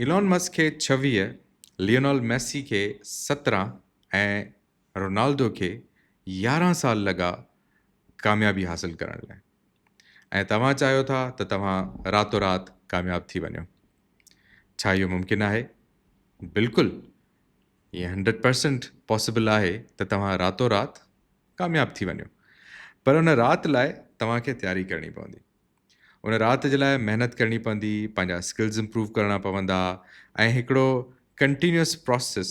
Elon Musk کي 26، Lionel Messi کي 17 ۽ Ronaldo کي 11 سال لڳا ڪاميابي حاصل ڪرڻ لاء ۽ توهان چاهيو ٿا ته توهان راتو رات ڪامياب ٿي وڃو. ڇا اهو ممڪن آهي؟ بلڪل ايئن هنڊريڊ پرسنٽ پاسيبل آهي ته توهان راتو رات ڪامياب ٿي وڃو پر ان رات لاء توهان کي تياري ڪرڻي پوندي. ان رات جي لاء محنت ڪرڻي پوندي، پنهنجا اسڪلز امپروو ڪرڻا پوندا ۽ هڪڙو ڪنٽينيوس پراسيس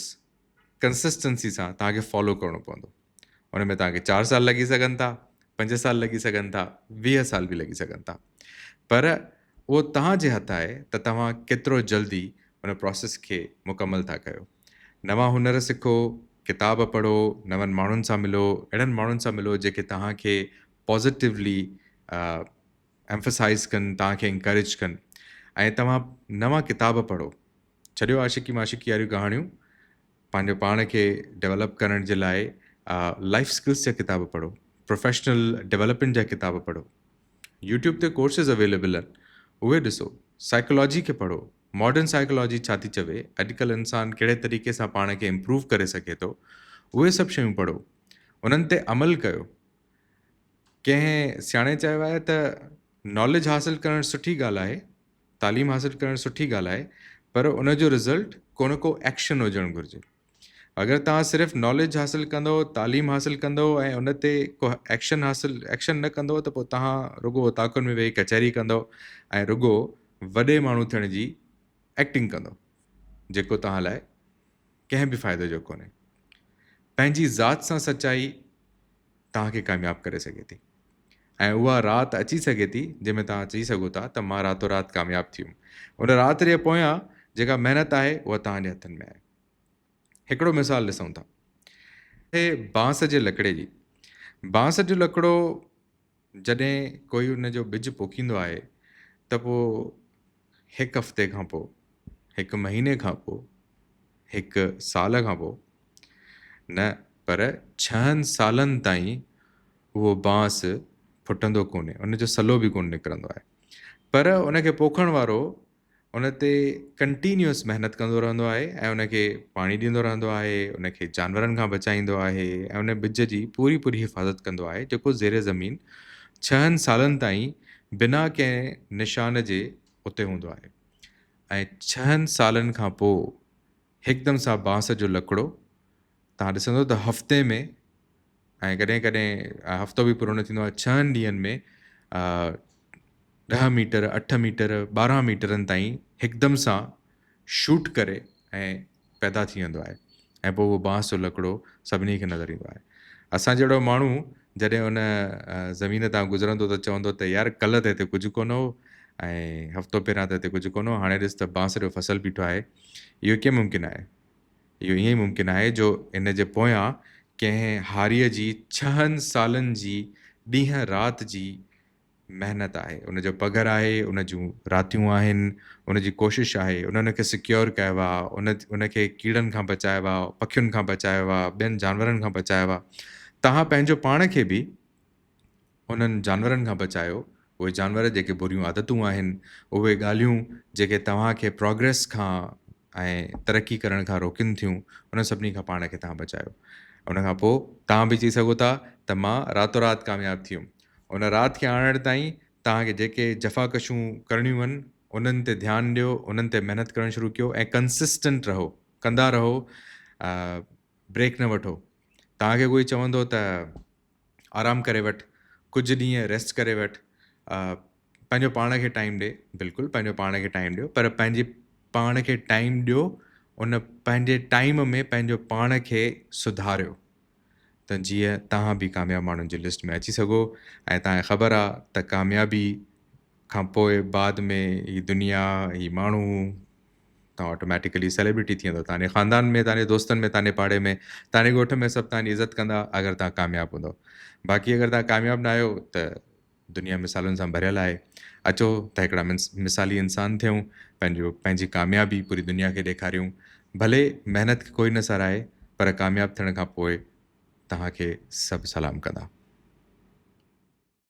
ڪنسسٽنسي سان توهان کي فالو ڪرڻو پوندو. ان ۾ توهان کي چار سال لڳي سگهن ٿا، پنج سال لڳي سگهن ٿا، 20 سال به لڳي سگهن ٿا پر اهو توهان جي هٿ آهي ته توهان ڪيترو جلدي ان پراسيس کي مڪمل ٿا ڪيو. نوان هنر سکو، ڪتاب پڙهو، نون ماڻهن سان ملو، اهڙن ماڻهن سان ملو جيڪي توهان کي پازيٽولي ايمفسائز ڪن، توهان کي انڪريج ڪن ۽ توهان نوان ڪتاب پڙهو. ڇڏيو عاشقي معاشقي واريون ڪهاڻيون، پنهنجو پاڻ کي ڊيولپ ڪرڻ جي لاء لائف اسڪلس جا ڪتاب پڙهو، پروفيشنل ڊيولپمينٽ جا ڪتاب پڙهو، يوٽيوب تي ڪورسز اويليبل آهن اهي ڏسو، سائيڪالاجي کي پڙهو، ماڊرن سائيڪالاجي ڇا ٿي چوي، اڄڪلهه انسان ڪهڙي طريقي سان پاڻ کي امپروو ڪري سگهي ٿو، اهي سڀ شيون پڙهو، انهن تي عمل ڪيو. ڪنهن سياڻي چيو آهي ته ناليج حاصل ڪرڻ سٺي ڳالهه آهي، تعليم حاصل ڪرڻ سٺي ڳالهه آهي پر ان جو رزلٽ ڪو نه ڪو ايڪشن هجڻ گهرجي. اگر توهان صرف ناليج حاصل ڪندو، تعليم حاصل ڪندو ۽ ان تي ڪو ايڪشن حاصل ايڪشن نه ڪندو ته پوء توهان رڳو اوطاقن ۾ ويهي ڪچهري ڪندو ۽ رڳو وڏي ماڻهو ٿيڻ جي ايڪٽنگ ڪندو جيڪو توهان لاء ڪنهن به فائدي جو ڪونهي. پنهنجي ذات سان سچائي توهان کي ڪامياب ڪري سگهي ٿي ۽ اها رات اچي سگهي ٿي جنهن ۾ توهان چئي سگهو ٿا ته مان راتو رات ڪامياب ٿي ويم. ان رات جي پويان جيڪا محنت آهي اها توهان جي هٿن ۾ آهي. هڪڙو مثال ڏسون ٿا. آهي بانس جي لڪڙي جي. بانس جو لڪڙو جڏهن ڪوئي ان جو ٻج پوکيندو آهي ته پوء هڪ هفتي کان پوء، هڪ مهيني کان پوء، هڪ سال کان پوء نه پر ڇهن سالن تائين اهو بانس ڦٽندو ڪونهي، ان جو سلو به ڪونه نڪرندو آهي. پر ان کي پوکڻ وارو ان تي ڪنٽينيوس محنت ڪندو رهندو آهي ۽ ان کي پاڻي ڏيندو رهندو آهي، ان کي جانورن کان بچائيندو آهي ۽ ان ٻج جي پوري پوري حفاظت ڪندو آهي جيڪو زير زمين ڇهن سالن تائين بنا ڪنهن نشان جي اتي هوندو آهي ۽ ڇهن سالن کان پوء هڪدم سان بانس جو لڪڙو توهان ڏسندو ته هفتي ۾ ۽ ڪڏهن ڪڏهن هفتو به پورو نه ٿيندو آهي ڇهن ڏينهن ۾ 10 ميٽر، اٺ ميٽر، 12 ميٽرن تائين هڪدم سان شوٽ ڪري ۽ پيدا ٿي ويندو آهي ۽ پوء اهو بانس جو لڪڙو سڀني کي نظر ايندو آهي. اسان جهڙو ماڻهو جڏهن ان زمين تان گذرندو ته چوندو ته يار ڪلهه ته هتي ڪجهه ڪونه هو ۽ هفتو پهريان ته هتي ڪجهه ڪونه هو هاڻي ڏس ته بانس جو فصل بيٺو آهي. اهو ڪيئن ممڪن آهي؟ اهو ائين ئي ممڪن آهي جو ان جي پويان ڪنهن هاريء جي ڇهن سالن جي ڏينهن رات جي محنت آهي، ان جو پگهر آهي، ان جون راتيون آهن، ان جي ڪوشش آهي، ان ان کي سيڪيور ڪيو آهي، ان ان کي ڪيڙن کان بچايو آهي، پکين کان بچايو آهي، ٻين جانورن کان بچايو آهي. توهان پنهنجو پاڻ کي به انهن جانورن کان بچايو، اهي جانور جيڪي بريون عادتون آهن، اهي ڳالهيون جيڪي توهان کي پروگريس کان ۽ ترقي ڪرڻ کان روڪين ٿيون، انهن سڀني کان پاڻ کي توهان بچايو. ان کان پوء توهان به چئي سگهو ٿا ته مان راتو رات ڪامياب ٿي ويم. ان رات کي آڻڻ تائين توهان کي جيڪي جفاڪشون ڪرڻيون آهن، انهن تي ڌيان ڏيو، انهن تي محنت ڪرڻ شروع ڪيو ۽ ڪنسسٽنٽ رهو، ڪندا رهو، بريڪ نه وٺو. توهان کي ڪوئي چوندو ته آرام ڪري وٺ، ڪجهه ڏينهن ريسٽ ڪري وٺ، پنهنجو پاڻ کي ٽائيم ڏي، بلڪل پنهنجو پاڻ کي ٽائيم ڏيو پر پنهنجي پاڻ کي ٽائيم ڏيو، ان پنهنجي ٽائيم ۾ پنهنجو پاڻ کي سڌاريو ته جيئن توهان به ڪامياب ماڻهن جي لسٽ ۾ اچي سگهو ۽ توهان کي خبر آ ته ڪاميابي کان پوء بعد ۾ هي دنيا هي ماڻهو توهان آٽوميٽيڪلي سيليبرٽي ٿي ويندو توهان جي خاندان ۾ توهان جي دوستن ۾ توهان جي پاڙي ۾ توهان جي ڳوٺ ۾ سڀ توهان جي عزت ڪندا اگر توهان ڪامياب هوندو باقي اگر توهان ڪامياب نه آهيو ته دنيا مثالن سان ڀريل آهي اچو ته هڪڙا مثالي انسان ٿيون پنهنجو پنهنجي ڪاميابي پوري دنيا کي ڏيکاريون ڀلي محنت کي ڪوئي نه ساراهي پر ڪامياب ٿيڻ کان پوء توهان کي سڀ سلام ڪندا.